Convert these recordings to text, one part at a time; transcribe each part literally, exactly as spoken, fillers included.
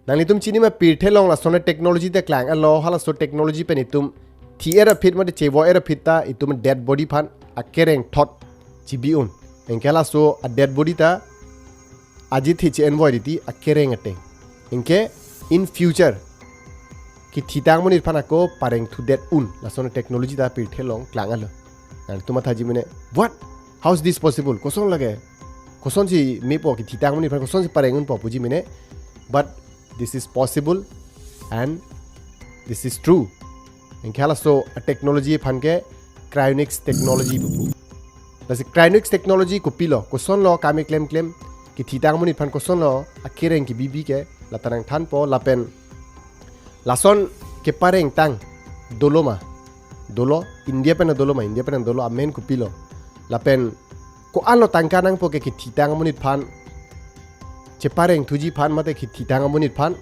Nanglitum chini ma pirthe along lason a technology ta klang-etlo, halaso technology pen itum thi-et aphi mate chevo-et aphi ta itum dead body aphan akereng thot chibi un. Anke halaso a dead body ta ajit hi che-envoy titi akereng ateng. Anke in future kethitang amonit aphan ako pareng thudet un lason a technology ta pirthe along klang-etlo. Nanglitum mathaji mene, what? How is this possible? Koson lake? Kosonsi mepo, kethitang amonit aphan kosonsi pareng unpo puji mene. But this is possible and this is true. Anke halaso a technology aphan ke cryonics technology pupu. Lasi cryonics technology kopilo, kosonlo kami klemklem, kethitang amonit aphan kosonlo akereng kebibi ke, la ta nangthanpo. Lapen lason kepareng tang dolo ma? Dolo, India pen dolo ma? India pen dolo. Amen kopilo? Lapen ko-anlo tangka nangpo ke kethitang amonit aphan chepareng thuji aphan mate kethitang amonit aphan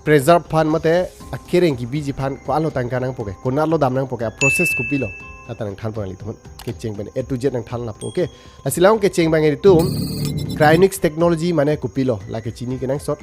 preserve aphan mate akereng kebiji aphan ko-anlo tangka nangpo ke, konatlo dam nangpo ke, a process kopilo? La ta nangthanpo nanglitum. Kecheng pen A to Z nangthan lapo. Okay. Lasi la-ong kecheng abang ilitum cryonics technology mane kopilo, lake chini kenangsot.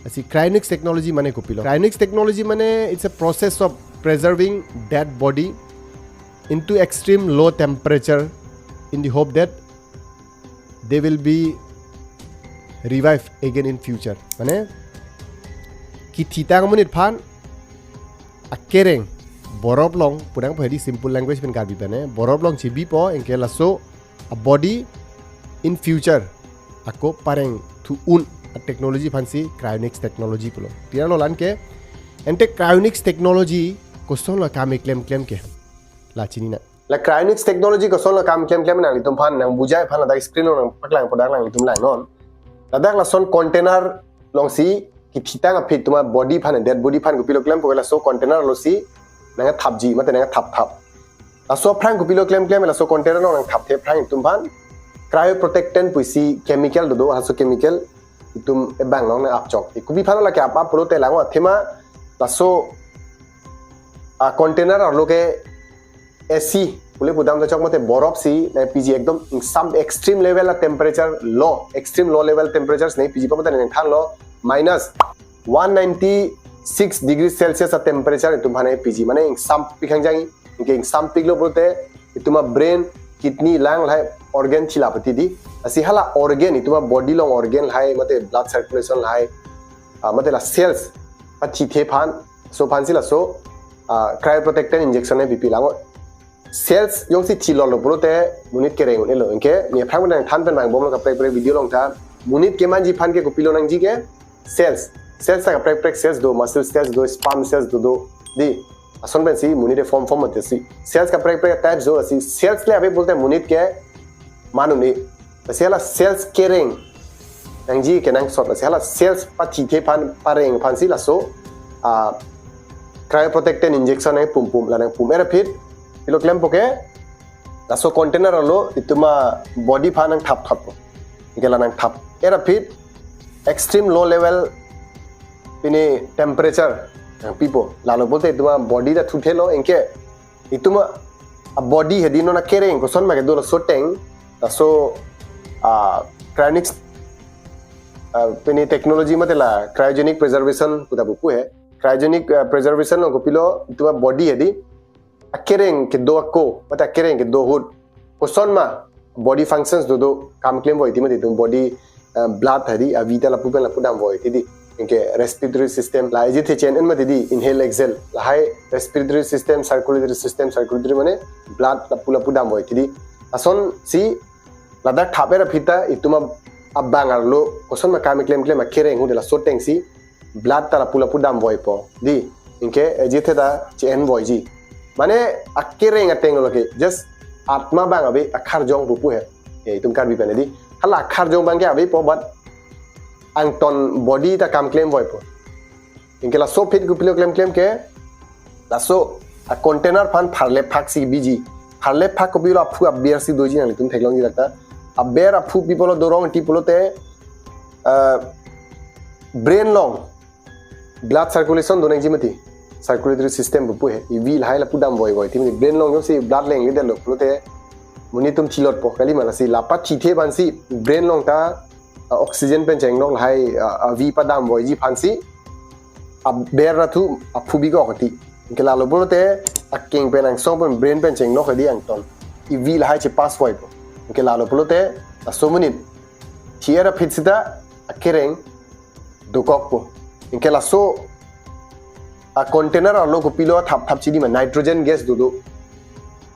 Lasi cryonics technology mane kopilo? Cryonics technology mane it's a process of preserving dead body into extreme low temperature in the hope that they will be revived again in future. Mane kethitang amonit aphan akereng borop along, pu nangpo hedi simple language pen Karbi pen, borop along chibipo, anke laso a body in future ako pareng thu un a technology aphansi cryonics technology pulo. Pirthe along la-an ke. Ante cryonics technology kosonlo kami klemklem ke, la chinina. La cryonics technology kosonlo kami klemklem, nanglitum aphan nangbujai aphan ladak screen along nangpaklangpo, dak nanglitum langnon. Ladak lason container alongsi kethitang aphi itum a body aphan, dead body aphan kopilo klempo ke, laso container alongsi nangthapji mate nangthapthap. Laso aphrang kopilo klemklem, laso container along nangthapthe aphrang itum aphan cryoprotectant pusi chemical dodo, halaso chemical itum ebang along nang-apchok. Kopi aphan lake ap-ap pulote, la-ong athema laso a container arlo ke A C pule pudam ta chok mate borop si nangpiji, ekdom ingsam extreme level a temperature low, extreme low level temperatures nangpiji pa mate nangthanlo minus one ninety-six degree Celsius a temperature itum aphan nangpiji, mane ingsampik hangjang. Anke ingsampiklo pulote itum a brain, kidney, lung lahai organ thilap titi. Lasi hala organ, itum a body along organ lahai mate blood circulation lahai, ah, mate la cells pathithe aphan, laso aphansi laso, ah, cryoprotectant injection nangpipi, la-ong. Cells jongsi thilotlo pulote monit kereng un-elo. Anke ne aphrang nangthan pen vangbomlo kaprek kaprek video along ta. Monit kemanji aphan ke kopilo nangji ke cells. Cells ta kaprek kaprek cells do, muscle cells do, sperm cells dodo, dei. Lason pensi monit e form form mate si. Cells kaprek kaprek types do, lasi cells le ave pulote monit ke man un-e. Lasi hala cells kereng nangji kenangsot, lasi hala cells pathithe aphan, pareng aphansi laso, ah, cryoprotectant injection nangpumpum, la nangpum-et aphi kopilo klempo ke, laso container arlo itum a body aphan nangthapthappo. Anke la nangthap-et aphi extreme low level pine temperature nangpipo. Lalo pulote itum a body ta thuthelo, anke itum a body hedi non akereng koson ma kedo, laso ateng laso, ah, cryonics, ah, pine technology mate la cryogenic preservation pu ta pupu he. Cryogenic, ah, preservation along kopilo, itum a body hedi akereng kedo ako mate akereng kedo ahut koson ma body functions dodo, kam klemvoi ti mati itum body, ah, blood hedi avi ta lapu pen lapu damvoi titi. Anke respiratory system, la ejit he chen-en mati di, inhale exhale, lahai respiratory system, circulatory system, circulatory mane blood lapu lapu damvoi titi. Lasonsi ladak thap-et aphi ta itum a, abang arlo koson ma kam klemklem akereng ahut laso atengsi blood ta lapu lapu damvoipo, dei. Anke ejit he ta che-envoiji. Mane akereng atenglo ke, just atma abang ave, akarjong pupu he. E, itum Karbi pen dei. Hala akarjong abang ke avepo, but angton body ta kam klemvoipo. Anke laso aphi kopilo klemklem ke, laso a container aphan pharle phak si biji. Pharle phak kopilo, aphu aber si doji, nanglitum theklongji dak ta. Aber aphu pi pulo, do rong ti pulote, ah, brain along blood circulation do nangji mati. Circulatory system pupu he. Ivi lahai lapu damvoivoi ti mati. Brain along jongsi blood lengledetlo pulote monit atum thilotpo, kali ma? Lasi la pathithe aphansi brain along ta uh, oxygen pen chengnok lahai, uh, avi padamvoiji aphansi aber ra thu aphu bikok ti. Anke lalo pulote akeng pen angsong pen brain pen chengnok hedi angton. Ivi lahai chepass voipo. Anke lalo pulote laso amonit thi-er aphi sita akereng dokokpo. Anke laso a container arlo kopilo thap thap chidi ma nitrogen gas dodo.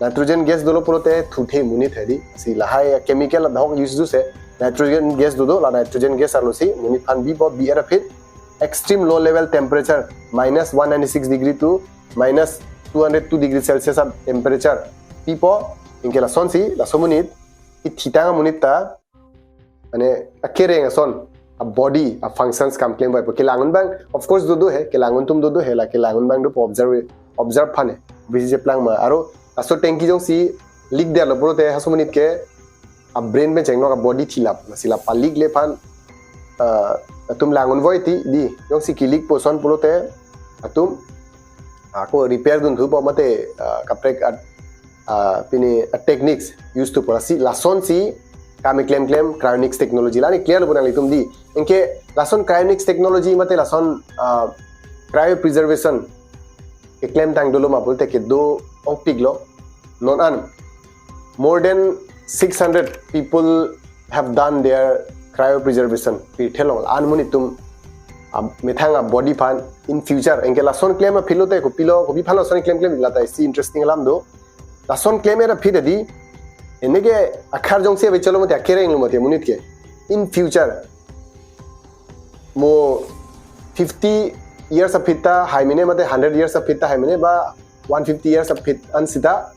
Nitrogen gas dolo pulote thuthe amonit hedi. Si lahai chemical adhok use dose nitrogen gas dodo, la nitrogen gas arlo si amonit aphan bipo, bi-er aphi extreme low level temperature minus one ninety six degree to minus two hundred two degree Celsius a temperature pipo. Anke lasonsi laso amonit, ithitang amonit ta, mane akereng ason, a body, a functions kam klemvoipo. Kelang-un abang, of course dodo he, kelang-un atum dodo he, la kelang-un abang dopo observe, observe aphan he. Bisi cheplang ma. Aro laso tanki jongsi leak detlo pulote laso amonit ke a brain pen chengnok a body thilap, lasi la pa-leak le aphan, uh, atum lang-unvoi ti di. Jongsi ke-leak po ason pulote atum ako repair dunthupo mate, uh, kaprek at, uh, pini, uh, techniques use thupo, lasi lasonsi kam keklem klem cryonics technology. Lani clear lo pu nanglitum di. Anke lason cryonics technology mate lason, uh, cryopreservation keklemtang dolo ma pulote kedo ongpiklo. Non an more than six hundred people have done their cryopreservation. Pirthe along an amonit atum, ah, methang a body aphan in future. Anke lason klem aphi lote kopilo, kopi aphan lason klem klem lata isi interesting alam do. Lason klem-er aphi ta di. Anke akhar jongsi ave chalo mate akereng lo mate amonit ke. In future mo fifty years aphi ta hai mene mate hundred years aphi ta hai mene ba one fifty years aphi an sita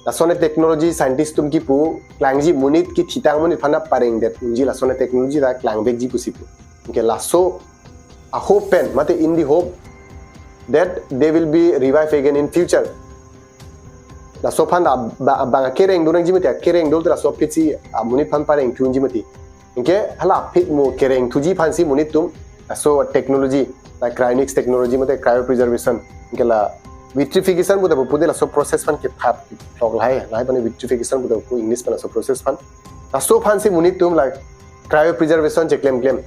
lason a technology scientist atum kipu klangji amonit kethitang amonit aphan pareng det unji lason a technology ta klangvekji pusi pu. Anke laso a hope pen mate in the hope that they will be revived again in future. Laso aphan ta ba-, bang akereng do nangji mati, akereng do te laso aphi si amonit aphan pareng thunji mati. Anke hala aphi mo kereng thuji aphansi amonit atum laso technology, like cryonics technology mate cryopreservation, anke la vitrification pu ta pu de laso process aphan kephat tok lahai, lahai aphan vitrification pu ta pu English aphan laso process aphan. Laso aphansi amonit atum la cryopreservation cheklem klem.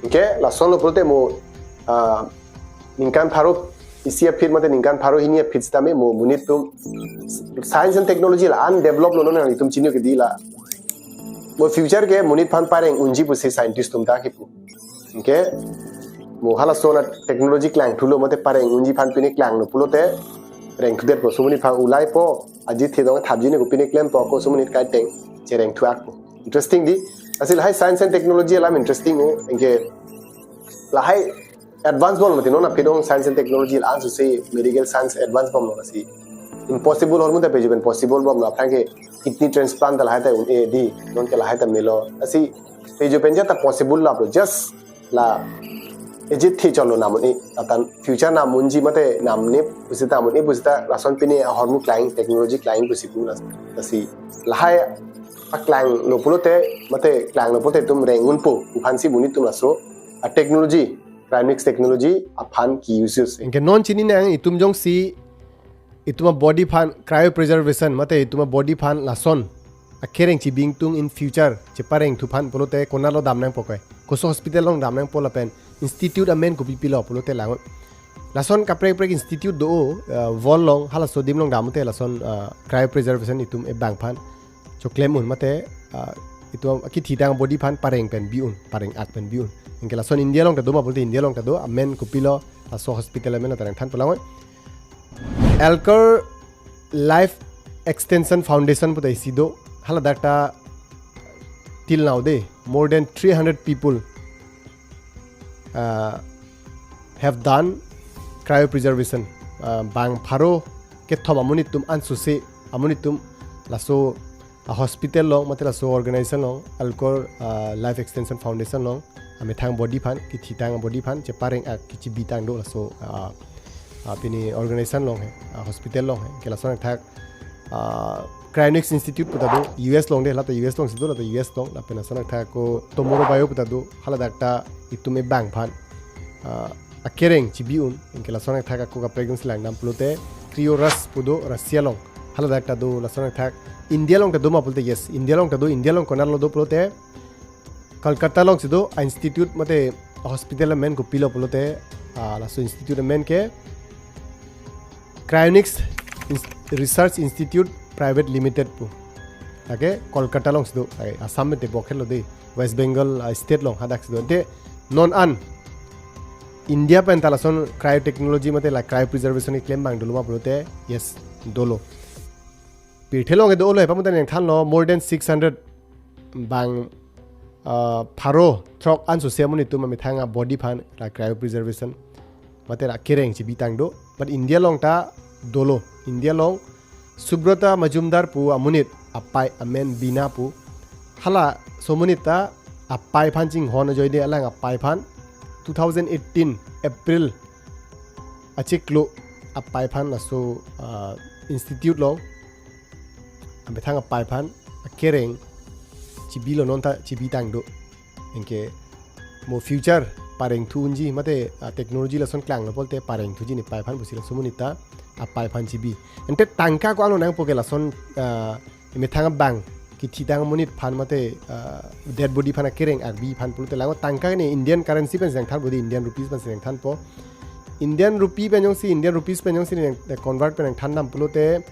Anke lason lo pulote mo, ah, ningkan pharo isi aphi mate ningkan pharo hini aphi sitame mo amonit atum science and technology la-an develop lo non itum chini ke di la. Mo future ke amonit aphan pareng unji pusi scientist atum ta kipu. Anke mo halason a technology klangthulo mate pareng unji aphan pine klanglo pulote rengthu detpo, laso amonit aphan ulaipo, aji thedong thapji ne ko pine klempo, laso amonit kaiteng cherengthu-akpo. Interesting di. Lasi lahai science and technology alam interesting o, anke lahai advance bomlo mati, non aphi dong science and technology la-an sose medical science advance bomlo, lasi impossible ahormu ta peju pen possible bomlo, aphrang ke kidney transplant ta lahai ta un-e di, non ke lahai ta melo. Lasi peju pen ja ta possible laplo, just la ejit thi cholo nam un-e, atan future nam unji mate nam ne pusita nam un-e pusita lason pine ahormu klang technology klang pusi pu la. Lasi lahai aklanglo pulote mate klanglo pulote itum reng unpo pu aphansi amonit atum laso a technology, cryonics technology aphan ke-use. Anke non chini nang itum jongsi itum a body aphan cryopreservation mate itum a body aphan lason akereng chibi ingtung in future cheparengthu aphan pulote konatlo dam nangpo ke? Koso hospital along dam nangpo lapen institute amen kopi pilo pulote lang-un. Lason kaprek prek institute do, uh, world along halaso adim along dam te lason, uh, cryopreservation itum ebang aphan choklem un mate, ah, itum kethitang body aphan pareng pen bi-un, pareng-ak pen bi-un. Anke lason India along ta do ma pulote India along ta do, amen kopilo, laso hospital amen ta nangthanpo lang-un. Alcor Life Extension Foundation pu ta isi do, haladak ta till now de more than three hundred people, uh, have done cryopreservation. Uh, bang pharo kethom amonit atum ansose amonit atum laso a hospital along mate laso organization along Alcor, uh, Life Extension Foundation along amethang body aphan, kethitang body aphan chepareng-ak kechibitang do laso, uh, uh, pini organization along he, uh, hospital along he. Anke lason athak, ah, Cryonics Institute pu ta do, U S along de, lata U S alongsi do, lata U S along, lapen lason athak ako Tomorrow Bio pu ta do, haladak ta itum ebang aphan, ah, akereng chibi-un, anke lason athak ako kaprek dun si langdam pulote, Cryorush pu do, Russia along, haladak ta do, lason athak India along ta do ma pulote, yes, India along ta do, India along konatlo do pulote, Kolkata alongsi do a institute mate hospital amen kopilo pulote, ah, laso institute amen ke Cryonics Ins- Research Institute Private Limited pu. Lake Kolkata alongsi do, ai, Assam mate bokhet lo de, West Bengal, ah, state along hadaksi do. Ante non an India pen ta lason cryotechnology mate la cryopreservation keklem abang dolo ma pulote, yes, dolo. Pirthe along ke dolo, hepa muta nangthanlo, more than six hundred abang, ah, pharo throk an sose amonit atum amethang abody aphan la cryopreservation mate la kereng chibitang do. But India along ta dolo. India along Subrata Majumdar pu amonit, apei amen Bina pu. Halaso amonit ta apei aphan chinghon ajoine alang apei aphan two thousand eighteen April achiklo apei aphan laso, ah, institute along amethang apei aphan akereng chibilo, non ta chibitang do. Anke mo future parengthu unji mate, ah, technology lason klanglo pulote parengthuji ne pei aphan pusi laso amonit ta apei aphan chibi. Ante tangka ko-an lo nangpo ke lason, ah, methang abang kethitang amonit aphan mate, ah, dead body aphan akereng abi aphan pulote, lang tangka ne Indian currency pensi nangthanpo de, Indian rupees pensi nangthanpo. Indian rupee pen jongsi, Indian rupees pen jongsi nang convert pen nangthandam pulote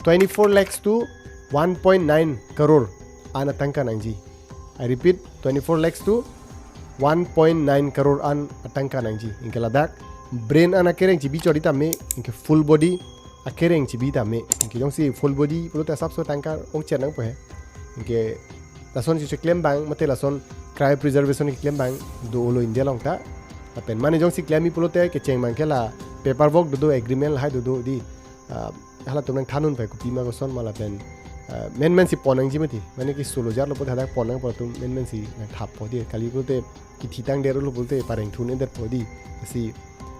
twenty-four lakhs to one point nine crore an atangka nangji. I repeat, twenty-four lakhs to one point nine crore an atangka nangji. Anke ladak brain an akereng chibi chori tame, anke full body akereng chibi tame. Anke jongsi full body pulote asapso tangka ongcher nangpo he. Anke lason si keklem abang mate lason cryopreservation keklem abang dolo India along ta. Lapen mane jongsi klemji pulote kecheng abang ke la paperwork dodo, agreement lahai dodo de. Ah, halatum nangthan un pai kopima koson ma lapen, ah, menmensi pon nangji mati. Mane ke solo jarlo pulote hadak pon nangpo, latum menmensi nangthappo de. Kali pulote kethitang detlo pulote parengthu un-edetpo de. Lasi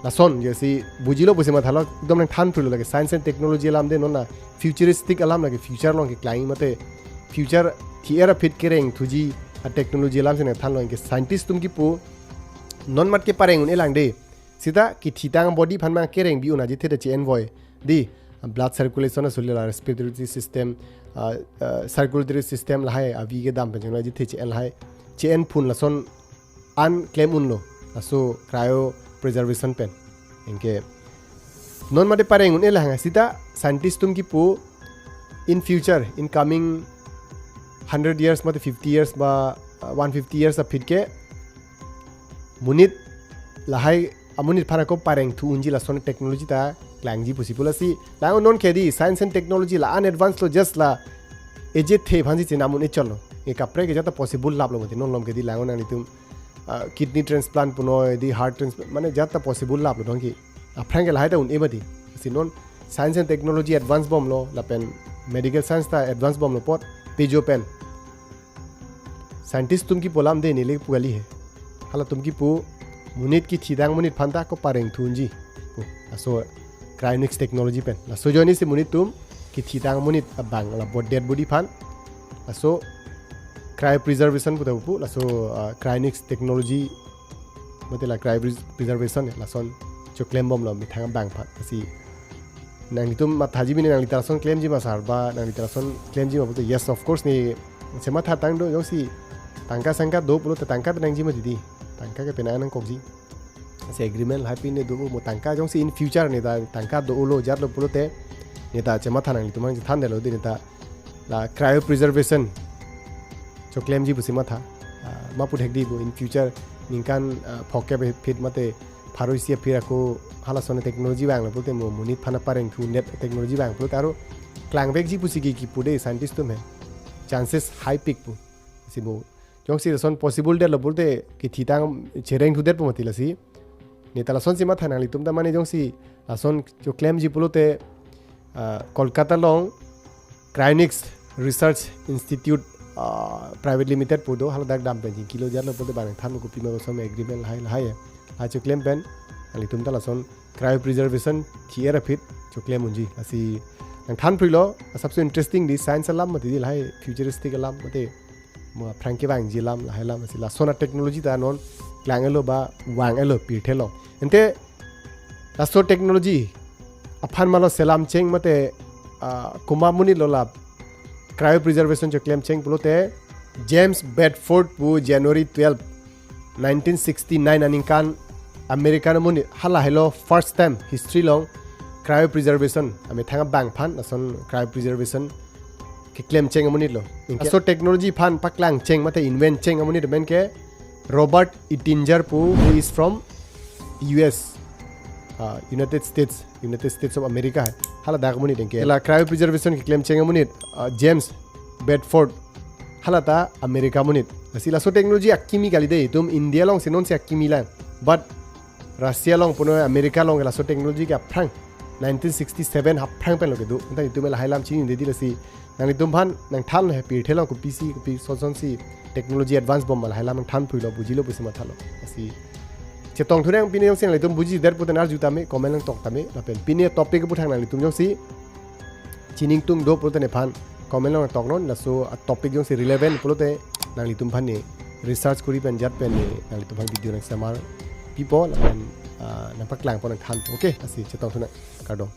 lason jongsi bujilo pusi mathalo, ekdom nangthan thulo, lake science and technology alam de, non la futuristic alam, lake future along keklangji mate future thi-er aphi kerengthuji a-technology alamsi nangthanlo. Anke scientist atum kipu non mat ke pareng un-elang de. Seta kethitang body aphan ma kereng bi un ajithe ta che-envoi de. Blood circulation asuli la respiratory system, ah, ah, circulatory system lahai avi kedam pen jong ajithe che-en lahai, che-en phun lason an klem unlo laso cryopreservation pen. Anke non mate pareng un-elang, seta scientist atum kipu in future, in coming hundred years mate fifty years ba, uh, one fifty years aphi ke monit lahai amonit aphan ako parengthu unji lason technology ta klangji pusi pu. Lasi lang non ke de science and technology la an advance lo, just la eje the aphansi chenam un-e chotlo. E kaprek ke jat ta possible laplo mati, non malom ke de lang nanglitum, ah, kidney transplant punoi de, heart transplant, mane jat ta possible laplo dong ki. Aphrang ke lahai ta un-e mati. Lasi non science and technology advance bomlo, lapen medical science ta advance bomlo apot pejo pen scientist atum kipu alam de, neli pu kali he. Halatum kipu monit kethitang amonit aphan ta ako parengthu unji pu, laso cryonics technology pen. Laso ajoinesi monit atum kethitang amonit abang la bo-, dead body aphan laso cryopreservation pu ta pu, laso, ah, cryonics technology mate la cryopreservation lason choklem bomlo methang abang aphan. Lasi nanglitum mathaji mine, nangli ta lason klemji ma sir ba, nangli ta lason klemji ma pulote, yes, of course, ne chematha tang do. Jongsi tangka sangka do pulote tangka ta nangji mati de. Tangka ke penang nangkokji. Lasi agreement lahai pen ne do, mo tangka jongsi in future ne ta tangka dolo jarlo pulote, ne ta chematha, nanglitum nangchethan detlo de, ne ta la cryopreservation choklemji pusi matha. Ah, ma puthek de bo in future ningkan, ah, phokep aphi mate pharo isi aphi ako halason technology vanglo pulote, mo monit aphan parengthu net technology vang pulote aro klangvekji pusi ke kipu de scientist atum he. Chances high pik pu. Lasi mo jongsi lason possible detlo pulote kethitang cherengthu detpo mati. Lasi ne ta lasonsi matha, nanglitum ta mane jongsi lason choklemji pulote, ah, Kolkata along Cryonics Research Institute, ah, Private Limited pu do, haladak dam pen chingkilo jarlo pulote bang nangthan kopima koson agreement lahai lahai. Lahai choklem pen nanglitum ta lason cryopreservation thi-er aphi choklem unji. Lasi nangthan phruilo, asapso interesting de, science alam mati de, lahai futuristic alam mate mo aphrang kevangji alam, lahai alam. Lasi lason a-technology ta non klang-etlo ba vang-etlo pirthe along. Ante laso technology aphan malo selam cheng mate, ah, komat monit lo la cryopreservation choklem cheng pulote James Bedford pu January twelve, nineteen sixty-nine aningkan American amonit, hala helo first time history along cryopreservation, amethang abang aphan lason cryopreservation keklem cheng amonit lo. Anke laso technology aphan paklang cheng mate invent cheng amonit amen ke Robert Ittinger pu, who is from U S, uh, United States, United States of America. Haladak amonit anke. La cryopreservation keklem cheng amonit, uh, James Bedford, hala ta America amonit. Lasi laso technology akimi kali dei, itum India alongsi nonsi akimi lang. But Russia along puno America along laso technology ke aphrang nineteen sixty-seven aphrang pen lo kedo. Anta itum lahai alam chinidetji, lasi nanglitum aphan nangthan he pirthe along kopisi kopi son son si technology advance bom ma, lahai alam nangthan phuylo, bujilo pusi mathalo. Lasi chetongthu nang, pine jongsi nanglitum bujidet pulote arju tame, comment nangtok tame, lapen pine topic aphuthak nanglitum jongsi chini ingtung do pulote nephan comment nangtoknon, laso atopic jongsi relevant pulote nanglitum aphan ne research kori pen jat pen ne nanglitum aphan video nangsamar pipo lapen, ah, nangpaklangpo, nangthanpo. Okay, lasi chetongthu nang, kardom.